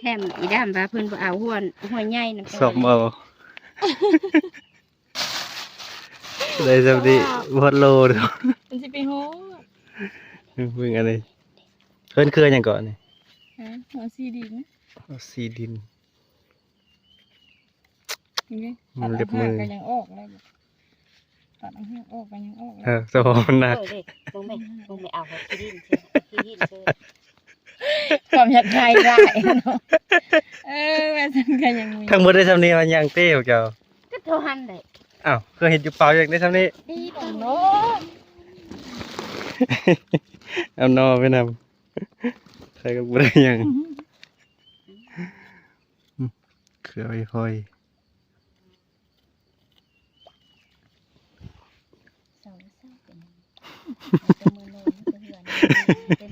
ຖມອີດຳວ່າເພິ່ນບໍ່ເອົາຫົວ ຫົວໃຫຍ່ນຳ ຊອກເອົາ ໄດ້ຊ່ຳນີ້ ບໍ່ຮອດໂລດອກ. ມັນຊິໄປຮອດ ເບິ່ງອັນນີ້ ເພິ່ນເຄືອຫຍັງເກາະນີ້? ຮະ ຫົວສີດິນ ຫົວສີດິນ. ນີ້ ມັນເລັບມື ຕັດອອກຫາກກໍຍັງອອກເລີຍ ຕັດອອກຫາກອອກກໍຍັງອອກເລີຍ. ເອີ ສະເພາະມັນໜັກ ເອີ ເດ້ ເບິ່ງແມ່ ເບິ່ງແມ່ ເອົາຂີ້ດິນເຊີ ຂີ້ດິນເຊີ ຄວາມຢາກໄດ້ຫຼາຍເນາະ. ເອີ ວ່າຊັ້ນກໍຍັງມີ ທັງໝົດໄດ້ຊ່ຳນີ້ ວ່າຍັງເຕ້ພວກເຈົ້າ ກໍເທົ່າຫັ້ນແຫຼະ. ອ້າວ ຄືເຮັດຢູ່ເປົ່າ ຢາກໄດ້ຊ່ຳນີ້ ດີຕົງໂລດ ເອົາໜໍ່ໄປນຳ ໃສ່ກໍບໍ່ໄດ້ຫຍັງ ເຄືອໄວ້ພອຍ. ເຊົາແລ້ວເຊົາເປັນຫຍັງ? ເອົາແຕ່ມື້ນອນຢູ່ແຕ່ເຮືອນ ເປັນ